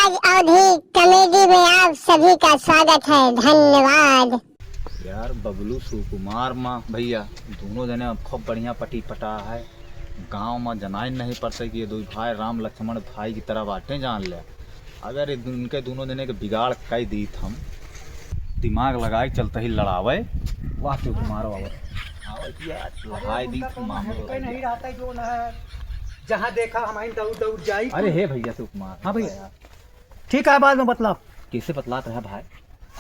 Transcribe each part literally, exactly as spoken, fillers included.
अवधी कॉमेडी में आप सभी का स्वागत है। धन्यवाद। यार, बबलू सुकुमार माँ भैया, दोनों जने अब खूब बढ़िया पटी पटा है। गाँव में जनाई नहीं पड़ते कि ये दो भाई राम लक्ष्मण भाई की तरह बाटे, जान ले। अगर ये दु-, इनके दोनों जने के बिगाड़ कई दीत हम, दिमाग लगाए चलते ही लड़ावे। वाह, सुकुमार बाबा। आवे कि यार, लड़ाई दीत हम मामलो। कहीं नहीं रहता है, जो ना है, जहाँ देखा हम दौड़ दौड़ जाई। अरे हे भैया सुकुमार। हाँ भैया। ठीक है, बाद में बतलाओ। कैसे बतलात रहा भाई?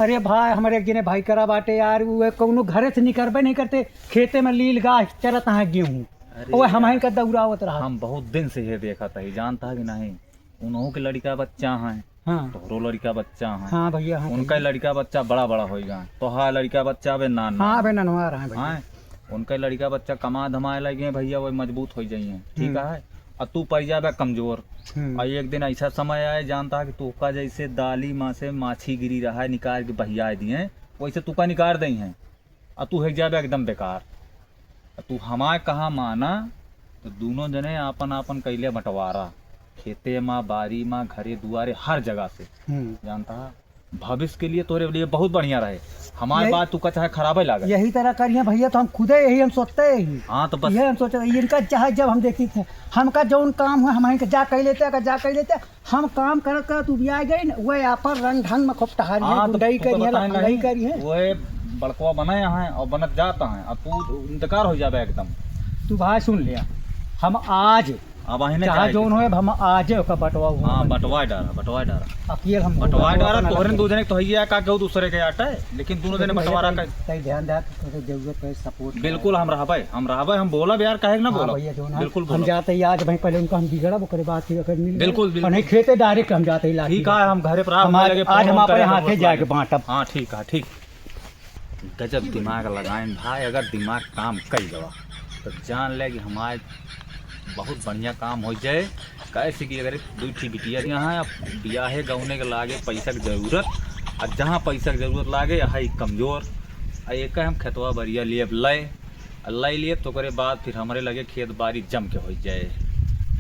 अरे भाई, हमरे एक जने भाई करा बाटे यार, वो कौनो घरे से निकरबे नहीं करते, खेते में लील गाह चरत हैं गेहूँ। अरे वो हम यार, ही का दौड़ावत रहा। हम बहुत दिन से ये देखा था, ये जानता है कि नहीं? उन्हों के लड़का बच्चा हैं, हाँ। तोहरो लड़का बच्चा हैं। हाँ भैया, हाँ उनका भैया। लड़का बच्चा बड़ा बड़ा होइगा, तोहार लड़का बच्चा अबे नान हाँ, अबे ननवा रहा है भैया। हाँ, उनका लड़का बच्चा कमा धमाए लगे हैं भैया, वो मजबूत हो जाइए, ठीक हम्म। है। और तू पड़ जाबे कमजोर। हम्म। और एक दिन ऐसा समय आए, जानता है कि तोका जैसे दाली माँ से माछी गिरी रहा है, निकाल के बहिया दिए, वैसे तू का निकाल दई हैं। और तू हो जाबे एकदम बेकार। और तू हमारे कहा माना, तो दोनों जने आपन आपन कैले बंटवारा, खेते मा, बारी मा, घरे दुआरे, हर जगह से। हम्म। जानता है, भविष्य के लिए तोरे लिए बहुत बढ़िया रहे। हमारे यही बात तू का चाहे खराबे लागे। यही तरह करिए भैया, तो हम खुदे यही हम सोचते ही। हाँ, तो बस। यही हम सोचते, इनका चाहे जब हम देखी थे, हमका जौन काम हुआ, हम इनका जा कह लेते, अगर जा कह लेते, हम काम करत करत उबिया गए न, वह आपन रंग ढंग में खूब टहरी है, हाँ, तो गुंडई तू करी है, बताए लफंगई नहीं, करी है। वह बड़कवा बना यहाँ है और बनत जाता है, अब तू इंतकार हो जाबे एकदम। तू भाई सुन लिया, हम आज अब अहिने चाहे जाए जौन के। होए, अब हम आजे ओका बंटवाऊ हाँ, बंटवा डारा, बंटवा डारा। अकेल हम बंटवा डारा, तोहरे दू जने तो हइये का केहू दूसरे के आटा है, लेकिन दोनों जने लेकिन बंटवारा कई, का कई ध्यान दे, तोहरे जरूरत है support के। बिल्कुल हम रहबे, हम रहबे, हम बोलब यार, काहे के ना हाँ बोलब? भैया, जौन है, बिल्कुल हम बोलब। जाते ही आज भाई पहले उनका हम बिगड़ब, ओकरे बाद फिर अगर मिल बिल्कुल, बिल्कुल। और नहीं खेते direct हम जाते ही लाठी ठीक है, हम घरे पर हम आज, लगे आज फोन हम वोन अपने करे तो हाथे बोल जाके लागे। बांटब। हाँ, ठीक है, ठीक। गजब दिमाग लगाइन भाई, अगर दिमाग काम कई गवा तो जान ले कि हमारे बहुत बढ़िया काम हो जाए। कैसे कि अगर दुई ठी बिटिया यहाँ है, अब बियाहे गौने के लागे पैसा के जरूरत, और जहाँ पैसा के जरूरत लागे, यहाँ ही कमजोर। आ एक हम खेतवा बरिया लिए ले, आ ले लिए तो ओकरे बाद फिर हमरे लगे खेत बारी जम के हो जाए।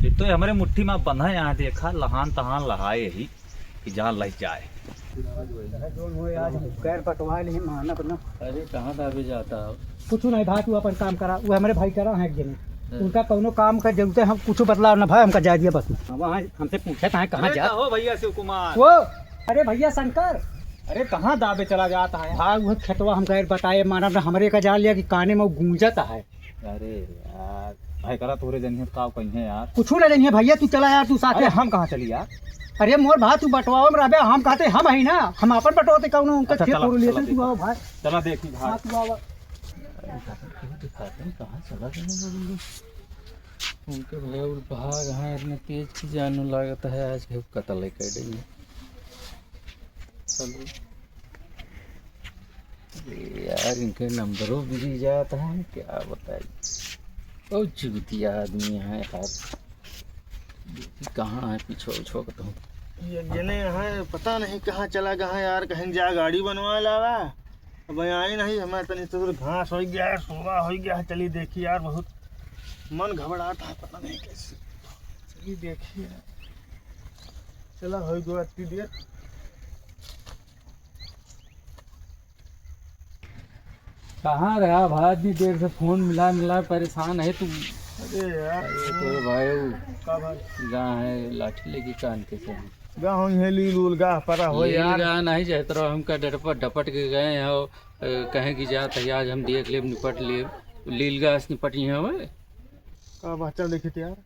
फिर तो हमरे मुट्ठी में बंधा यहाँ देखा, लहान तहान लहाए ही। कि जहाँ लह जाए। जौन होए, आज हम गैर बंटवाए नहीं मानब ना। अरे, कहाँ दाबे जाता है? कुछ नहीं भाई, तू अपन काम करा, वो हमरे भाई करा है एक जने। हाँ। उनका कौनो काम का जरूरत है, हम कुछ बतलाव ना भाई, हमका जाए दिया बस। हाँ, वहाँ हमसे पूछत हैं, कहाँ अरे, जात? का हो भैया शिव कुमार? वो, अरे भैया शंकर। अरे, कहाँ दाबे चला जाता है? भाई, वो खेतवा हम गैर बताए मानब ना, हमरे का जान लिया कि काने में वो गूंजत है। अरे यार, भाई करा तोरे जनिए का कहीं है यार। कुछ ना जनिए भैया, तू चला यार, तू साथे। अरे हम कहाँ चली यार? अरे मोर भाई, तू बंटवावे में रहबे, हम कहते हम ही ना, हम अपन बंटवाते कौनो उनका अच्छा, खेत चला, तोड़ लेते, चला तू देखी। आओ भाई। चला देखी भाई। हाँ, तू आओ। अरे, कहाँ क्यों दिखाते हैं, कहाँ चला गया वो लोग? उनके भैया उल भाग हैं, इतने तेज की जानू लागत है, आज के कत्ल ही कर देंगे। चलो। अरे यार, इनके नंबरों बिगड़ जाता है, क्या बताई। ओ जुगतिया आदमी है यार, कहाँ है पीछे उछो के तो। ये जने है, पता नहीं कहाँ चला गया है यार, कहीं जा गाड़ी बनवा लावा। अब आई नहीं, हमारे तनी तो घास हो गया है, सोवा हो गया है, चली देखी यार, बहुत मन घबराता है, पता नहीं कैसे। चली देखी यार, चला हो गया इतनी देर। कहाँ रहा भाई, इतनी देर से फोन मिला मिला, परेशान है तू। अरे यार। अरे तो भाई, वो का भाई? गा है लाठी लेके कान के से। गा हो ये लील उल गा परा हो लील यार। गा नहीं जाए तो हमका डपट डपट के गए हो, अ, कहें कि जा तो आज हम देख लेब, निपट लेब। लील गा से निपट ही है वो। का बात, चल देखी तो यार।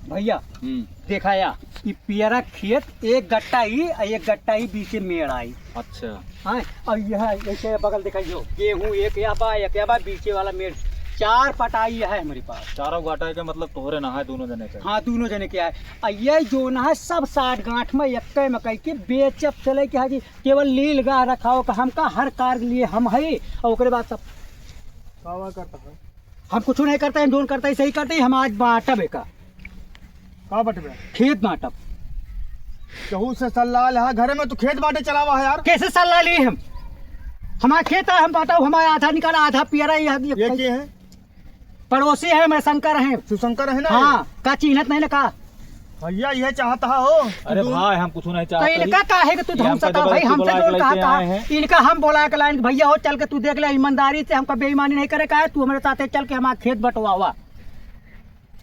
भैया, हम्म। देखा या, ई पियरा खेत एक गट्टा ही, आ एक गट्टा ही बीचे मेड़ आई। अच्छा। हाँ, और यह ऐसे बगल देखा, यो गेहूं एक या बा, एक या बा, बीचे वाला मेड़, चार पटाई है हमारे पास। चारों गट्टा के मतलब तोहरे ना है, दोनों जने के? हाँ, दोनों जने के है। आ ये जौन है सब साठ गांठ में, एक में कह के बेचब चले के है जी, केवल लील गाह रखाओ का हमका हर कार्य लिए हम है, और ओकरे बाद सब कावा करता है। हम कुछ नहीं करते, हम जौन करते सही करते, हम आज बांटब एका। का बटबे? खेत बांटब। केहू से सल्लाह लेहा घरे में, तू खेत बांटे चलावा है यार। कैसे सल्लाह ली हम? हमारा खेत है, हम बांटब, हमारा आधा निकाला, आधा पियरा, ये ये के है? पड़ोसी है, मैं शंकर है। शिवशंकर है ना? हाँ, का चिन्हत नहीं ना का? भैया, यह चाहता हो? अरे तू भाई, हम कुछ नहीं तो चाहते इनका ही। काहे के तू ये हमको धमकाता जबरदस्ती भाई? हमसे बुला के जोन लेके कहा था, आए हैं। इनका हम बोला के लाइन, भैया हो, चल के तू देख ले, ईमानदारी से हमका बेईमानी नहीं करे का है, तू हमारे साथे चल के हमारा खेत बंटवावा,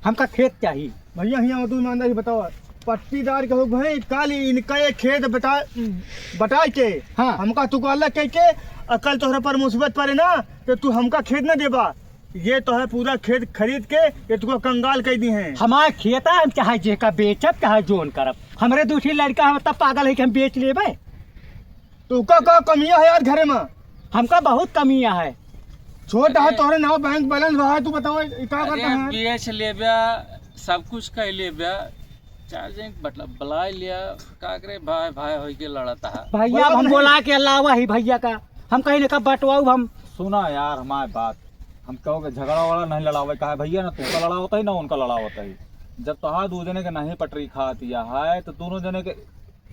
हमका खेत चाहिए। भैया, हियाँ तू ईमानदारी बताओ, पट्टीदार के हो गए, काल इनका ये खेत बटा-, बटाए के हाँ। हमका तू को अलग कह के, और कल तोहरा पर मुसीबत पड़े ना, तो तू हमका खेत ना देबा। ये तो है पूरा खेत खरीद के ये तुका कंगाल कर दी हैं। हमार खेत है, हम चाहे जेका बेचब, चाहे जोन करब। हमरे दू ठे लड़का हम तब पागल है कि हम बेच लेबे। तुका का कमिया है यार घरे में? हमका बहुत कमिया है। छोट है अरे। तोहरे नाव बैंक बैलेंस बा है, तू बताओ ये का अरे करता है? बेच लेब्या, सब कुछ कर लेब्या, चाहे जे मतलब बुला लिया, का करे भाई, भाई होई के लड़ता है। भैया, अब बोला हम नहीं। बोला के अलावा ही भैया का, हम कहीं ना का बंटवाऊ हम। सुना यार हमारी बात, हम कहो के झगड़ा वगड़ा नहीं लड़ावे का है भैया, ना तुमका लड़ावत है ना उनका लड़ावत है। जब तोहार दू जने के नहीं पटरी खात या है तो दोनों जने के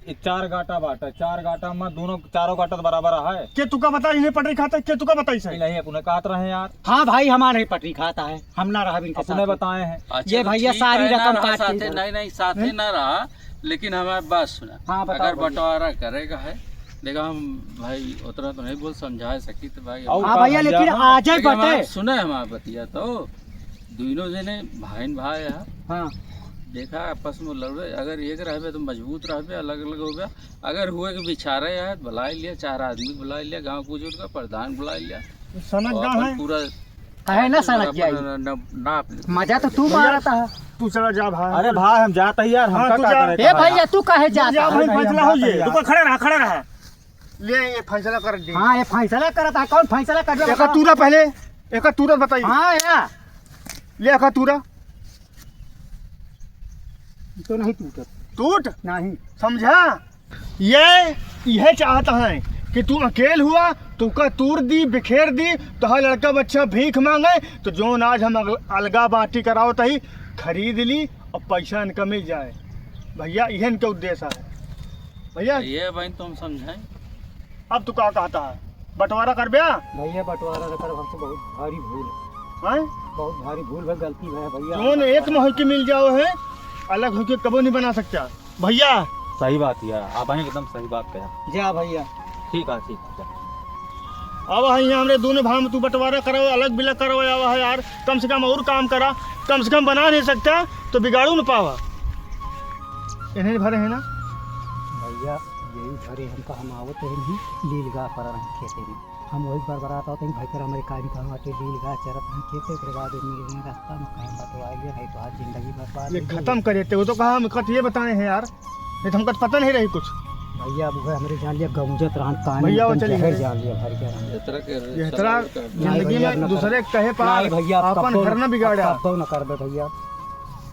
ये चार गाटा बाटा, चार गाटा में दोनों चारों गाटा तो बराबर है। के तुका बता इन्हें पटरी खाता है, के तुका बताई सही? नहीं, अपने कहत रहे यार। हाँ भाई, हमारे ही पटरी खाता है, हम ना रहा इनके अपने साथ। बताए हैं। अच्छा, ये तो भैया ठीक सारी है, ना रकम रहा काट के साथे, इधर। नहीं, नहीं, साथे हम्म? ना रहा, लेकिन हमारी बात सुना। हाँ, बताओ अगर भैया। बंटवारा करेगा है, देखा हम भाई उतना तो नहीं बोल समझा सकी तो भाई और हाँ का भैया, भैया? लेकिन आ जाए लेकिन हमार बटे। सुना है हमार बतिया तो, दोनों जने भाई न भाई है। हाँ। देखा आपस में लड़बे, अगर एक रहबे तो मजबूत रहबे, अलग अलग होबे। अगर हुए के बिचारे है, बुला लिया, चार आदमी बुला लिया, गाँव के बुजुर्ग का प्रधान बुला लिया। सनक और गाँव अपन है। पूरा काहे ना सनक अपन जाई? न-, न-, नाप ले। मजा तो तू भैया, मारता है। तू चला जा भाई। अरे भाई, हम जाता ही यार, हाँ, हमका तू का जा। करे ए का है? भैया, तू काहे तू जाता जा है? भाई, अरे भैया, फैसला हम हो जाता ही ये। यार। तू खड़ा रहा, खड़ा रहा। ले, ये फैसला कर दे। हाँ, ये फैसला करत है। कौन फैसला कर दे एका बताओ? तूरा पहले, एका तूरा बताइए। हाँ, या। ले, एका तूरा। तो नहीं टूटत। टूट? नहीं। समझा? ये, यह चाहता है कि तू अकेल हुआ, तुका तूर दी, बिखेर दी, तोहार लड़का बच्चा भीख मांगे, तो जोन आज हम अगल-, अलगा बाटी करावत ही, खरीद ली और पैसा इनका मिल जाए। भैया, यह इनका उद्देश्य है। भैया। ये भाई तुम समझाएं। अब तू का कहता है? बंटवारा करबे? भैया, बंटवारा न करब, हमसे बहुत भारी भूल है। हैं? बहुत भारी भूल है, गलती है भैया। जोन एक में होके मिल जाओ है, अलग होके कबो नहीं बना सकता। भैया। सही बात है, आप एकदम सही बात कहे। जा भैया। ठीक है, ठीक है। अब है यहाँ हमरे दोनों भाई में तू बंटवारा कराओ, अलग बिलग कराओ, आवा है यार, कम से कम और काम करा, कम से कम बना नहीं सकता तो बिगाड़ू न पावा। इन्हें भरे है ना? भैया, यही घरे हमका हम आवत रहे नहीं, लील गा पर रहे खेते में। हम वही बरबरात आवत हैं, भाई कर हमारे काजी कहाँ आते, लील गा चरत हैं खेते, ओकरे बाद मिल गए रास्ता में, कहीं बतवा गया, नहीं तो आज जिंदगी बर्बाद ये हो गई। खत्म करे ते, वो तो कहा हम कत ये बताए हैं यार, नहीं तो हमका तो पता नहीं रही कुछ। भैया, अब वह हमरे जान लिया, गमजत रहन, पानी भैया, वो एकदम चली जहर गई। जान लिया, भर गया रहन। ये तरह के ये तरह जिंदगी में दूसरे कहे पार नहीं भैया, अब अपन कब्बो घर न, न बिगाड़ा। अब कब्बो न करबे भैया।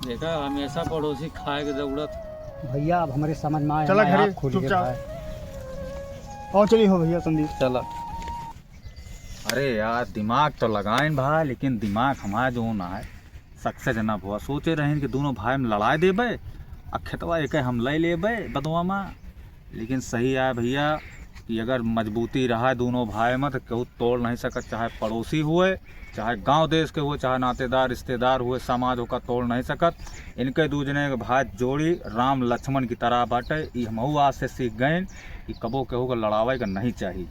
देखा, हमेशा पड़ोसी खाए के दौड़त। भैया, अब हमरे समझ में आया, चला ना, घरे, आँख खुल गए चुपचाप। भाई। और चलिए हो भैया संदीप। चला। अरे यार, दिमाग तो लगाइन भाई, लेकिन दिमाग हमारा जो ना है, success ना हुआ। सोचे रहेन कि दोनों भाई में लड़ाई देबे, आ खेतवा एक हम ले लेबे बदवा में। लेकिन सही आए भैया कि अगर मजबूती रहा दोनों भाई में तो केहू तोड़ नहीं सकत, चाहे पड़ोसी हुए, चाहे गांव देश के हुए, चाहे नातेदार रिश्तेदार हुए, समाज ओका तोड़ नहीं सकत। इनके दू जने के भाई जोड़ी राम लक्ष्मण की तरह बाटे। ई हमहू आज से सीख गए कि कबो केहू को लड़ावे का नहीं चाहिए।